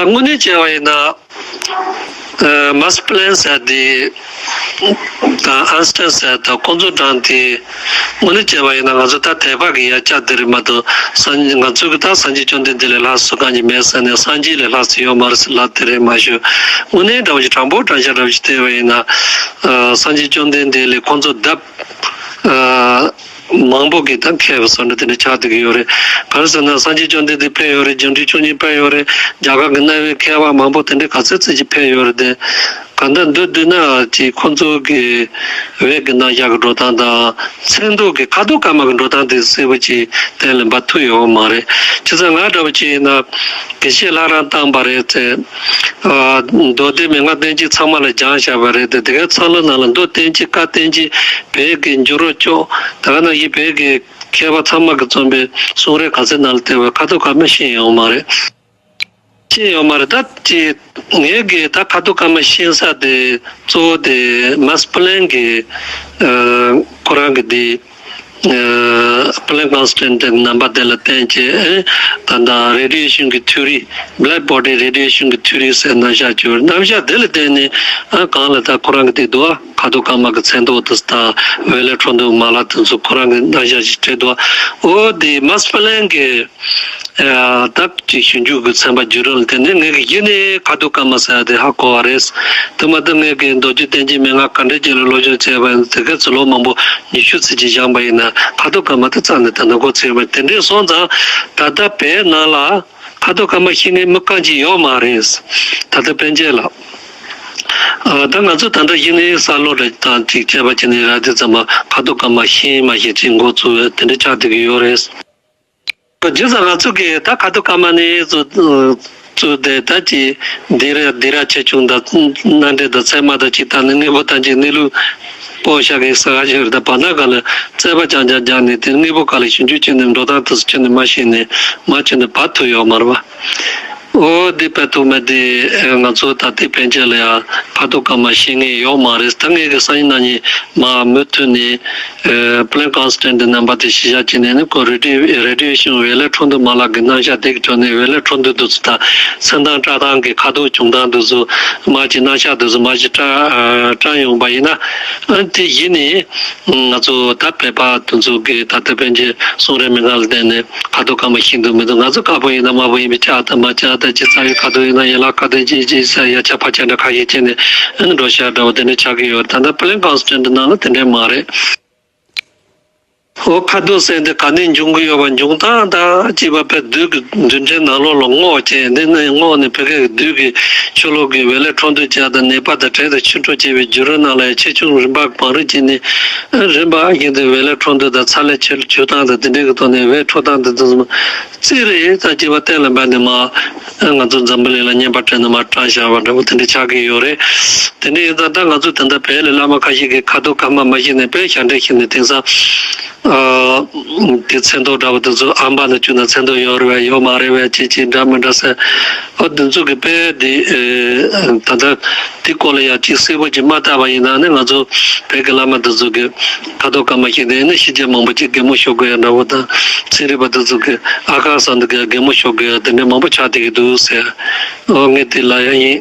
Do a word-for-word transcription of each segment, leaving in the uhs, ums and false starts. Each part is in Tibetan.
དངོས་གནས་བྱས་པ་ཡིན་ན། ཨ། མཱག་སི་པི་ལན་ཟེར་དེ་དང་ཨན་སི་ཊིན་ཟེར་དང་ཁོང་ཚོ་གྲས་དེ་དངོས་གནས་བྱས་པ་ཡིན་ན། ང་ཚོ་ད་དད་པ་གི་ཡ་ཆ་དེ་རེད་མ་གཏོགས། སངས་ང་ཚོ་གི་ད་སངས་རྒྱས་བཅོམ་ལྡན་འདས་ལས་ལྷག་ཙམ་གང་ཡང་མེད་ཟེར་ནས། སངས་རྒྱས་ལས་ལྷག་ཙམ་ཡོད་མ་རེད་ཟེར་ལབ་དེ་རེད་མ་གཞི། དངོས་གནས་འདྲ་བོ་ཞིག་དྲང་པོ་དྲང་བཞག་འདྲ་བོ་ཞིག་བལྟས་པ་ཡིན་ན། ཨ། སངས་རྒྱས་བཅོམ་ལྡན་འདས་ལས་ཁོང་ཚོ་ལྡབ། ཨ། མང་པོ་གིས་ད་མཁས་པ་བཟོ་འདྲ་དེ་འདྲ་ཆགས་བསྡད་ཀྱི་ཡོད་རེད། ག་རེ་ཟེར་ན། སངས་རྒྱས་བཅོམ་ལྡན་འདས་ཕེབས་ཡོད་རེད། རྒྱུ་འབྲས་ཆོས་ཉིད་ཕེབས་ཡོད་རེད། རྒྱ་གར་གྱི་གནའ་བོའི་མཁས་པ་མང་པོ་དེ་འདྲ་ག་ཚོད་ཙམ་ཅིག་ཕེབས་ཡོད་རེད་དེ། གང་ལྟར་མདོར་བསྡུས་ན་ཅིག་ཁོང་ཚོ་གི་བོད་ཀྱི་རྣམ་གཞག་གི་འགྲོ་སྟངས་དང་། ཚེ་མདོ་གི་ཁ་དོག་དཀར་དམར་གྱི་འགྲོ་སྟངས་དེ་གསལ་པོ་ཅིག་གཏན་ལ་འབེབས་ཐུབ་ཡོད་མ་རེད། བྱས་ཙང་ང་འདྲ་བོ་ཅིག་ཡིན་ན། དགེ་བཤེས་ལྷ་རམས་བཏང་བ་རེད་ཟེར། ཨ། མདོ་སྡེ་མན་ངག་བསྟན་བཅོས་ཚང་མ་ལ་སྦྱངས་བཞག་པ་རེད་དེ། དེ་གའི་ཚང་ལ་ནང་ལ་མདོ་བསྟན་བཅོས་བཀའ་བསྟན་བཅོས་བོད་ཀྱི་འགྱུར་བ་བཅུ། ད་ག་ནང་བཞིན་བོད་ཀྱི་མཁས་པ་ཚང་མ་གིས་རྩོམ་པའི་གསུང་རབ་ག་ཚོད་ནང་ལ་བལྟས་པའི་ཁ་དོག་དཀར་དམར་ཤེས་ཡོད་མ་རེད། ཤེས་ཡོད་མ་རེད། ད་ཅི་ངས་གི་ད་ཁ་དོག་དཀར་དམར་ཤེས་ས་དེ་གཙོ་བོ་དེ་མཱག་སི་པི་ལན་གི། ཨ། ཁོ་རང་གི་དེ། ཨ། པི་ལན་ཀོན་སི་ཊན་ཊི་གི་རྣམ་པ་དེ་ལ་བརྟེན་བྱས། ཨ། ད་ལྟ་རེ་ཌི་ཡེ་ཤན་གྱི་ཐིའོ་རི། བྷེ་ལེག་བྷོ་ཌི་རེ་ཌི་ཡེ་ཤན་གྱི་ཐིའོ་རི་ཟེར་རྣམ་གཞག་བྱས་པ་རེད། རྣམ་གཞག་དེ་ལ་བརྟེན་ནས། ཨ། གང་ལ་ད་ཁོ་རང་གི་དེ་འདུག་ཨ། ཁ་དོག་དཀར་དམར་གྱི་ཚེ་མདོ་དེ་དང་བོད་ལས་འཕྲོ་འདུ་མ་ལག་དེ་ཚོ་ཁོ་རང་གི་རྣམ་གཞག་ཅིག་བྲིས་འདུག་ཨ། འོ་དེ་མཱག་སི་པི་ལན་གྱི། ཨ། ད་ཅིག་ཞིབ་འཇུག་གི་ཚན་པ་བརྒྱུད་རིམ་ལ་བརྟེན་ནས། ངས་གི་གཞི་ནས་ཁ་དོག་དཀར་དམར་ཟེར་ཡ་དེ་ཧ་གོ་བ་རེད། དེ་མ་གཏོགས་ངས་གི་མདོ་རྒྱུད་བསྟན་བཅོས་མན་ངག་ག་འདྲ་ཅིག་ལ་སློབ་སྦྱོང་བྱས་པ་ཡིན་ན། དེ་ག་ཚོད་ལོ་མང་པོ་ཉི་ཤུ་ཙམ་ཅིག་སྦྱངས་པ་ཡིན་ན། ཁ་དོག་དཀར་དམར་དེ་རྩ་ནས་ད་ནི་གོ་ཚོད་མེད། དེ་འདྲ་སོང་ཙང་ད་ལྟ་བོད་ནང་ལ་ཁ་དོག་དཀར་དམར་ཤེས་མཁན་མི་རྐང་གཅིག་ཡོད་མ་རེད། ད་ལྟ་ཕན་ཆད་ལ། ཨ། ད་ང་ཚོ་ད་ལྟ་གཞི་ནས་བསམ་བློ་རེ་དང་ཅིག་དཔྱད་པ་བྱས་ནས་ར། དེ་ཙམ་མ་ཁ་དོག་དཀར་དམར་ཤེས་མ་ཤེས་ཅིག་འགོ་བཙུགས་དེ་འདྲ་ཆགས་བསྡད་ཀྱི་ཡོད་རེད། བྱས་ཙང་ང་ཚོ་གིས་ད་ཁ་དོག་དཀར་དམར་ནས་བཙུགས་བཙུགས་ཏེ། ད་ཅིག་སྡིགས་ར་སྡིགས་ར་ཆེ་ཆུང་དང་། མནའ་འབྲེལ་དང་། ཚད་མ་དང་། ཅིག་ད་ནི་དངོས་པོ་དང་། ཅིག་གནས་ལུགས་སྤོ་བཞག་གི་ཟེར་བ་ཞིག་རེད། ད་བར་ན་ག་ལ་རྩོད་པ་རྐྱང་རྐྱང་རྒྱག་ནས། དེ་དངོས་པོ་ག་ལ་ཞིབ་འཇུག་བྱས་ནས། འགྲོ་སྟངས་དེ་ཚོ་ཁྱོན་ནས་མ་ཤེས་ནས། མ་ཁྱོན་ནས་བར་ཐུག་ཡོད་མ་རེད་པ། འོ་དེ་བར་ཐུག་མ་དེ། ང་ཚོ་ད་ལྟའི་ཕན་ཆད་ལ་ཡང་ཁ་དོག་དཀར་དམར་ཤེས་མཁན་ཡོད་མ་རེད། ད་ངས་གི་སང་ཉིན་གནངས་ཉིན་མ་མུ་མཐུད་ནས། ཨ། པི་ལན་ཀོན་སི་ཊན་ཊི་རྣམ་པ་དེ་གཞི་བཞག་བྱས་ནས་ནི། ཁོ་རེ་ཌི་རེ་ཌི་ཡེ་ཤན། བོད་ལས་འཕྲོ་འདུ་མ་ལག་གི་རྣམ་གཞག་དེ་གི་ཐོག་ནས། བོད་ལས་འཕྲོ་འདུ་དེ་ཚོ་དང་། སེམས་སྟངས་བཀྲལ་སྟངས་ཀྱི་ཁ་དོག་བྱུང་སྟངས་དེ་ཚོ། མ་གཅིག་རྣམ་གཞག་དེ་ཚོ་མ་གཅིག་བཀྲལ་ཨ། བཀྲལ་ཡོང་པ་ཡིན་ན། ཨ། དེ་གཞི་ནས་ང་ཚོ་ད་བོད་པ་དེ་ཚོ་གི་ད་ལྟ་ཕན་ཆད་གསུང་རབ་མན་ངག་ལ་བརྟེན་ནས་ཁ་དོག་དཀར་དམར་ཤེས་འདུག་མི་འདུག་ང་ཚོ་དཀར་པོ་ཡིན་ན་དམར་པོ་ཡིན་པའི་ཆ་དང་། མ་ཆ་དང་། ཅིག་རྩ་བའི་ཁ་དོག་ཡིན་ན་ཡན་ལག་ཁ་དོག་ཅིག་ཅིག་ཟེར་ཡ་ཆ་ཕར་ཆ་འདྲ་ཁ་ཤས་བྱས་ནས། ཨ་ནི་འགྲོ་ཤག་འདྲ་བོ་དེ་འདྲ་ཆགས་ཀྱི་ཡོད། ད་ལྟ་པི་ལན་ཀོན་སི་ཊན་ཊི་ནང་ལ་དེ་འདྲ་མ་རེད། འོ། ཁ་དོག་ཟེར་དེ་ག་ནས་འབྱུང་གི་ཡོད་པ། འབྱུང་སྟངས་དང་། ཅིག་བ་བོད་བདུད་ཀྱི་རྡུལ་ཕྲན་ནང་ལོགས་ལ་རྔོག་བྱས། འདི་ནས་རྔོག་ནས་བོད་སྐད་ཀྱི་བདུད་ཀྱི་ཆོས་ལུགས་ཀྱི་བོད་ལས་འཕྲོ་འདུ་བྱས་དང་། ནད་པ་དང་བྲལ་ཏེ་ཕྱིར་འགྲོ་བྱས་པའི་བརྒྱུད་རིམ་ནང་ལ་ཡང་ཆེ་ཆུང་རིམ་པ་གང་རུང་བྱས་ནས། རིམ་པ་བཞིན་དུ་བོད་ལས་འཕྲོ་འདུ་དང་། ཚ་ལས་ཆེར་གྱུར་སྟངས་དང་། དེ་འདྲའི་གི་ཐོག་ནས་བོད་འཕྲོ་སྟངས་དེ་ཚོ་རྩིས་རེད། ད་ཅིག་བ་གཏན་ལ་འབེབས་ནས་མ། ང་ཚོ་འཛམ་བུ་གླིང་ལ་བསྙད་པ་བཀྲམ་ནས་མར་བཀྲམ་བཞག་པ་འདྲ་བོ་དེ་འདྲ་ཆགས་ཀྱི་ཡོད་རེད། དེ་འདྲ་ཡིན་ཙང་ད་ང་ཚོ་ད་ལྟ་བོད་ལ་བླ་མ་ཁ་ཤས་ཀྱིས་ཁ་དོག་དཀར་དམར་མ་ཤེས་ནས། བོད་ཞབས་འདྲེན་བྱས་ནས། དེང་སང་ཨ། དེ་ཚོན་མདོག་འདྲ་བོ་དེ་ཚོ་ཨམ་བག་ནང་བཅུག་ན་ཚོན་མདོག་ཡོད་རེད་པས། ཡོད་མ་རེད་པས། ཅིག་ཅིག་འདྲ་མི་འདྲ་ཟེར། ཨ། དེ་ཚོ་གི་དཔེ་དེ། ཨ། ད་ལྟ་དེ་སྐོར་ལ་ཡང་ཅིག་གསལ་པོ་ཅིག་མ་བལྟས་པ་ཡིན་ན་ནི། ང་ཚོ་བོད་ཀྱི་བླ་མ་དེ་ཚོ་གིས་ཁ་དོག་དཀར་དམར་ཤེས་ཏེ་ནི། ཕྱི་རྒྱལ་མང་པོ་ཅིག་གད་མོ་ཤོར་དགོས་ཡ་འདྲ་བོ་དང་། ཚན་རིག་པ་དེ་ཚོ་གིས་ཨ་ཁ་ས་འདི་ག་གད་མོ་ཤོར་དགོས་ཡ་དེ་འདྲ་མང་པོ་ཆགས་བསྡད་ཀྱི་འདུག་ཟེར། ཨོ། ངས་དེ་ལབ་ཡ་ཡིན།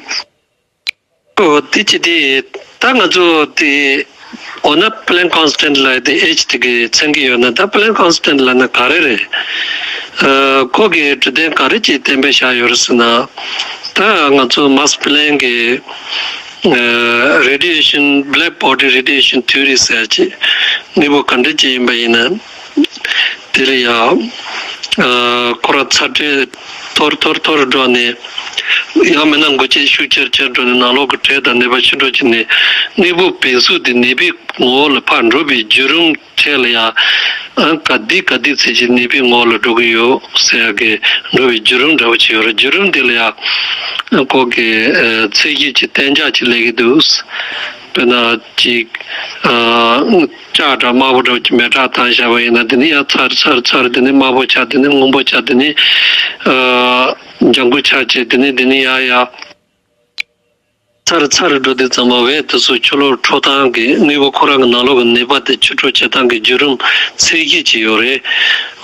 ཨོ། དེ་ཅི་སྟེ། ད་ང་ཚོ་དེ། འོ་ན་པི་ལན་ཀོན་སི་ཊན་ཊི་ལབ་ཡ་དེ་ཨེཆ་དེ་གིས་མཚོན་གྱི་ཡོད་ན། ད་པི་ལན་ཀོན་སི་ཊན་ཊི་ལབ་ན་ག་རེ་རེད། ཨ། ཁོ་གིས་གྲུབ་དོན་ག་རེ་ཅིག་གཏན་འབེབས་བཞག་ཡོད་རེད་ཟེར་ན། ད་ང་ཚོ་མཱག་སི་པི་ལན་གྱི། ཨ། རེ་ཌི་ཡེ་ཤན། བྷེ་ལེག་བྷོ་ཌི་རེ་ཌི་ཡེ་ཤན་ཐིའོ་རི་ཟེར་ཡ་ཅིག། དངོས་པོ་ག་འདྲ་ཅིག་ཡིན་པ་ཡིན་ན། དེ་ལ་ཡང་། ཨ། ཁོ་རང་ཚ་དྲོད་མཐོ་རུ་མཐོ་རུ་མཐོ་རུ་འགྲོ་ནས། ཡང་མིན་ན་འགུལ་སྐྱོད་ཤུགས་ཆེར་ཆེར་འགྲོ་ནས། ནང་ལོགས་ཀྱི་དྲོད་དང་ནད་པ་ཕྱིར་འགྲོ་བྱས་ནས། དངོས་པོ་བས་གཟུགས་དེ་ནད་པའི་ངོ་བོ་ལ་ཕར་འགྲོ་བའི་བརྒྱུད་རིམ་གྲས་ལ་ཡང་། ཨ། ག་དུས་ག་དུས་ཚོད་ཅིག་ནད་པའི་ངོ་བོ་ལ་འགྲོ་གི་ཡོད་ཟེར་ཡ་གི་འགྲོ་བའི་བརྒྱུད་རིམ་འདྲ་བོ་ཅིག་ཡོད་རེད། བརྒྱུད་རིམ་དེ་ལ་ཡང་ཁོ་གིས། ཨ། ཚད་གཞི་ཅིག་གཏན་འཇགས་ཅིག་སླེབས་ཀྱི་འདུག། དཔེར་ན་ཅིག། ཨ། ལྕགས་འདྲ་དམར་པོ་འདྲ་ཅིག་མེ་སྲེག་བཏང་བཞག་པ་ཡིན་ན། དེ་ནས་ཡར་ཚར་ཚར་ཚར། དེ་ནས་དམར་པོ་ཆགས། དེ་ནས་སྔོན་པོ་ཆགས། དེ་ནས། ཨ། ལྗང་ཁུ་ཆགས་བྱས། དེ་ནས་དེ་ནས་ཡར་ཡར། ཚར་ཚར་འགྲོ་དུས་ཙམ་པ་བས་དེ་ཚོ་ཆུ་ལོག་འཕྲོ་སྟངས་ཀྱི་དངོས་པོ་ཁོ་རང་གི་ནང་ལོགས་ཀྱི་ནུས་པ་དེ་ཆུ་འཕྲོ་བྱེད་སྟངས་ཀྱི་བརྒྱུད་རིམ་ཚད་གཞི་ཅིག་ཡོད་རེད།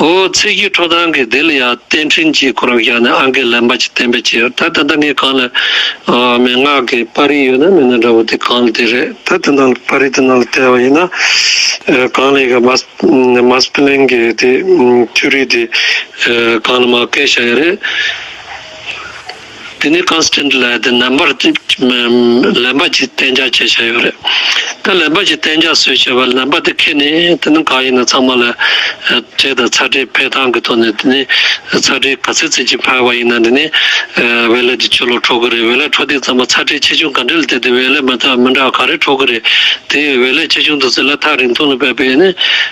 འོ་ཚད་གཞི་འཕྲོ་སྟངས་ཀྱི་དེ་ལ་ཡང་བསྟན་འཕྲིན་གྱིས་ཁོ་རང་བཞག་ནས་ཨང་ཀི་ལེན་པ་ཅིག་བསྟན་པ་ཅིག་ཡོད། ད་ད་ལྟ་ངས་གང་ལ་མན་ངག་གི་པར་རིས་ཡོད་ན་མེད་ན་འདྲ་བོ་དེ་གང་ལ་དེ་རེད། ད་དེ་ནང་ལ་པར་རིས་དེ་ནང་ལ་བལྟས་པ་ཡིན་ན་གང་ལ་ཡི་ག་མ་མཱས་པི་ལེན་གྱི་དེ་ཐིའུ་རི་དེ་གང་ལ་མ་བཀལ་བཞག་ཡོད་རེད། དེ་ནས་ཀོན་སི་ཊན་ཊི་ལབ་ཡ་དེ་ནམ་བར་དེ་ལེན་པ་ཅིག་གཏན་འཇགས་བྱས་བཞག་ཡོད་རེད། ད་ལེན་པ་ཅིག་གཏན་འཇགས་བཟོས་བྱས་པ་ལེན་པ་དེ་ཁྱེར་ནས་དེ་ནི་གང་ཡིན་ན་ཚང་མ་ལ་འབྲས་དང་ཚ་འབྲས་འཕེལ་སྟངས་ཀྱི་ཐོག་ནས་དེ་ནས་ཚ་འབྲས་ག་ཚོད་ཚོད་ཅིག་འཕེལ་བ་ཡིན་ན་དེ་ནས་བེ་ལེ་དེ་ཆུ་ལོག་འཕྲོ་གི་རེད། བེ་ལེ་འཕྲོ་དུས་ཙམ་པ་ཚ་འབྲས་ཆེ་ཆུང་ག་འདྲ་ལ་བལྟས་ཏེ་བེ་ལེ་མི་འདྲ་མི་འདྲ་ག་རེ་འཕྲོ་གི་རེད། དེ་བེ་ལེ་ཆེ་ཆུང་དེ་ཚོ་སླེབས་ཐག་རིང་ཐུང་ལ་བབས་པས་ནི་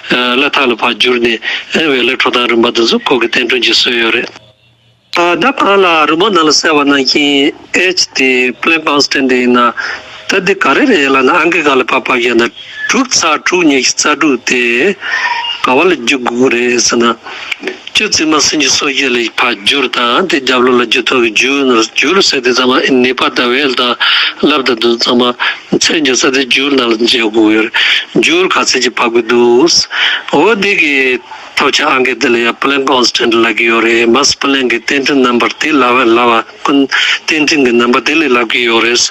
སླེབས་ཐག་ལ་ཕར་བསྒྱུར་ནས་བེ་ལེ་འཕྲོ་སྟངས་རིམ་པ་དེ་ཚོ་ཁོ་གི་བསྟན་འགྲོ་གྱི་སྲོལ་ཡོད་རེད། ད་གང་ལ་རི་མོ་ནང་ལ་གསལ་བ་ནང་བཞིན་ཨེཆ་དེ་Planck constant དེ་ཡིན་ན་ད་འདི་ག་རེ་རེད་ལབ་ན་ཨང་ཀི་སྒང་ལ་ཕར་ཕབ་བཞག་ན་དྲུག་ཚེག་དྲུག་ཉི་ཤུ་རྩ་དྲུག་དེ་ག་བ་ལ་བསྒྱུར་དགོས་ཀྱི་རེད་ཟེར་ན། བཅུ་བརྩེགས་མ་སུམ་ཅུ་སོ་བརྒྱད་ལ་ཕར་བསྒྱུར་དང་དེ་རྒྱབ་ལོགས་ལ་བསྒྱུར་ཐོག་གི་བསྒྱུར་ནང་བསྒྱུར་ཟེར་དུས་ཙམ་པ་ནུས་པ་དང་བེལ་དང་ལབ་དང་དུས་ཙམ་པ་ཚད་འཇོག་ས་དེ་བསྒྱུར་ནང་ལ་འཇལ་དགོས་ཀྱི་ཡོད་རེད། བསྒྱུར་ག་ཚད་ཅིག་ཕབ་དགོས་འདུག་འོ་འདི་གི་ཐོབ་བྱ་ཨང་ཀི་དེ་ལ་ཡང་Planck constant ལབ་ཀྱི་ཡོད་རེད། མཱས་པི་ལེན་གྱི་བསྟན་འཕྲིན་རྣམ་པར་དེ་ལབ་པ་ལབ་པ་ཀུན་བསྟན་འཕྲིན་གྱི་རྣམ་པ་དེ་ལས་ལབ་ཀྱི་ཡོད་རེད།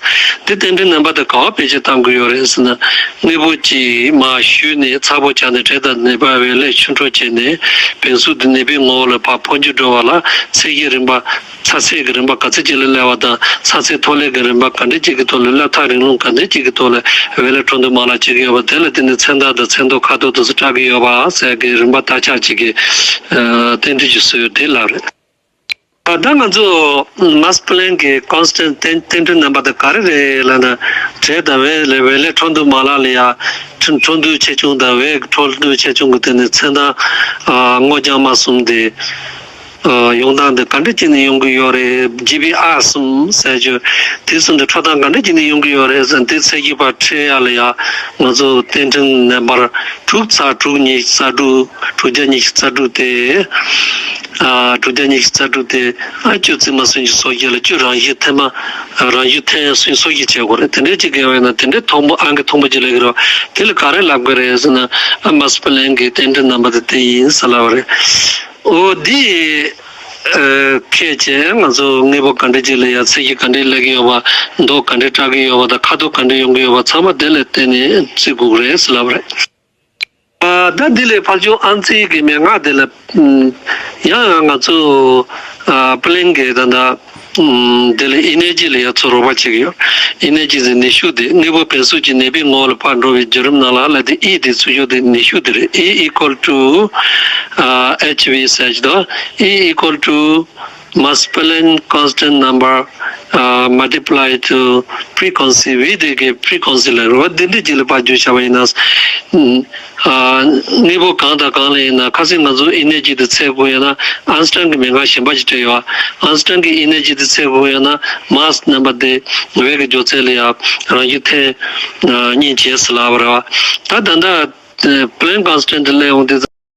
དེ་བསྟན་འཕྲིན་རྣམ་པ་དེ་ག་བ་བེད་སྤྱོད་གཏང་གི་ཡོད་རེད་ཟེར་ན། དངོས་པོ་གཅིག་མར་བཞུས་ནས་ཚ་པོ་ཆགས་ནས་འབྲས་དང་ནུས་པ་བེ་ལེ་ཆུ་འཕྲོ་བྱས་ནས་བེམ་གཟུགས་དེ་ནུས་པའི་ངོ་བོ་ལ་ཕར་འཕོ་འགྱུར་འགྲོ་བ་ལ་ཚད་གཞིའི་རིམ་པ། ཚ་ཚད་ཀྱི་རིམ་པ་ག་ཚོད་ཅིག་ལ་སླེབས་པ་དང་ཚ་ཚད་མཐོ་ལེགས་ཀྱི་རིམ་པ་ག་འདྲ་ཅིག་གི་ཐོག་ལ་སླེབས་ཐག་རིང་ལུང་ག་འདྲ་ཅིག་གི་ཐོག་ལ་བེ་ལེ་འཕྲོ་འདུ་མ་ལག་བྱེད་ཀྱི་ཡོད་པ་དེ་ལ་བརྟེན་ནས་མཚན་རྟགས་དང་མཚན་མདོག་ཁ་དོག་དེ་ཚོ་བཀྲལ་གྱི་ཡོད་པ་ཟེར་གྱི་རིམ་པ་དག་ཆ་ཅིག་གི་ཨ་བསྟན་འགྲོ་གྱི་སྲོལ་དེ་ལ་རེད། ད་ང་ཚོ་མཱས་པི་ལེན་གྱི་ཀོན་སི་ཊན་ཊི་བསྟན་འཕྲིན་རྣམ་པ་དེ་ག་རེ་རེད་ལབ་ན། འབྲས་དང་བེ་ལེ་བེ་ལེ་འཕྲོ་འདུ་མ་ལག་ལ་ཡ་འཕྲོ་འདུ་ཆེ་ཆུང་དང་བེ་འཕྲོ་འདུ་ཆེ་ཆུང་གི་སྟེང་ནས་མཚན་རྟགས་ཨ་སྔོ་ལྗང་དམར་གསུམ་དེ། ཡོང་སྟངས་འདི་ག་འདྲ་བྱས་ནས་ཡོང་གི་ཡོད་རེད། ཇི་བི་ཨར་གསུམ་ཟེར་རྒྱུ་དེ་གསུམ་དེ་འཕྲོ་སྟངས་ག་འདྲ་བྱས་ནས་ཡོང་གི་ཡོད་རེད་ཟེར་ན། དེ་ཚད་གཞི་ཕར་འཕྲོད་ཡ་ལ་ཡ་ང་ཚོ་བསྟན་འཕྲིན་རྣམ་པར་དྲུག་ཚེག་དྲུག་ཉི་ཤུ་རྩ་དྲུག་དྲུག་བརྒྱ་ཉི་ཤུ་རྩ་དྲུག་དེ། ཨ་དྲུག་བརྒྱ་ཉི་ཤུ་རྩ་དྲུག་དེ་ཨ་བཅུ་བརྩེགས་མ་སུམ་ཅུ་སོ་བརྒྱད་ལ་བཅུ་རང་བཞིན་ཐེངས་མ་རང་བཞིན་ཐེངས་སུམ་ཅུ་སོ་བརྒྱད་བྱེད་དགོས་རེད། དེ་འདྲའི་ཅིག་གི་ཡོད་ན་དེ་འདྲའི་མཐོང་པོ་ཨང་ཀི་མཐོང་པོ་ཅིག་སླེབས་ཀྱི་རེད། དེ་ལ་ག་རེ་ལབ་དགོས་རེད་ཟེར་ན། ཨ་མཱས་པི་ལེན་གྱི་བསྟན་འཕྲིན་རྣམ་པ་དེ་དེ་ཡིན་ཟེར་ལབ་པ་རེད། འོ་འདི། ཨ་ཁྱད་བྱས་ང་ཚོ་དངོས་པོ་ག་འདྲ་ཅིག་ལ་ཡ་ཚད་གཞི་ག་འདྲ་སླེབས་ཀྱི་ཡོད་པ། མདོག་ག་འདྲ་བཀྲ་གི་ཡོད་པ་དང་། ཁ་དོག་ག་འདྲ་ཡོང་གི་ཡོད་པ་ཚང་མ་དེ་ལ་བརྟེན་ནས་བརྩི་དགོས་རེད་ཟེར་ལབ་པ་རེད། ཨ་ད་འདི་ལས་ཕལ་ཆེར་ཨང་རྩིས་ཀྱི་མན་ངག་དེ་ལ་ཨམ་ཡང་ཡང་ང་ཚོ་ཨ་པི་ལེན་གྱི་ད་ལྟ་ཨམ་དེ་ལ་ཨེ་ནར་ཇི་ལ་ཡ་ཚོ་རོགས་པ་བྱེད་ཀྱི་ཡོད། ཨེ་ནར་ཇི་ཟེར་ནུས་ཤུགས་དེ་དངོས་པོ་བེམ་གཟུགས་ཀྱི་ནུས་པའི་ངོ་བོ་ལ་ཕར་འགྲོ་བའི་བརྒྱུད་རིམ་ནང་ལ་ལ་དེ་ཨི་དེ་ཚུར་ཤོག་དེ་ནུས་ཤུགས་དེ་རེད། E equal to ཨ་H V ཟེར་གྱི་འདུག E equal to Maspelin constant number ཨ་multiply to frequency V དེ་གའི་frequency ལ་རེད་བ། འདི་འདྲ་ཅིག་ལ་ཕར་བསྒྱུར་བྱས་པ་ཡིན་ན། ཨ་དངོས་པོ་གང་དང་གང་ལ་ཡིན་ན་ཁ་སང་ང་ཚོ་ཨེ་ནར་ཇི་དེ་ཚད་དགོས་ཡོད་ན་ཨན་སི་ཊན་གྱི་མན་ངག་གཞན་པ་ཞིག་སྤྲད་ཡོད། ཨན་སི་ཊན་གྱི་ཨེ་ནར་ཇི་དེ་ཚད་དགོས་ཡོད་ན་མཱས་རྣམ་པ་དེ་བེ་གི་སྦྱོར་ཚད་ལ་ཡ་རང་བཞིན་ཐེངས་ཨ་གཉིས་བྱས་ཟེར་ལབ་པ་རེད་བ། ད་ད་ལྟ་པི་ལེན་ཀོན་སི་ཊན་ཊི་སླེབས་ཡོང་དུས་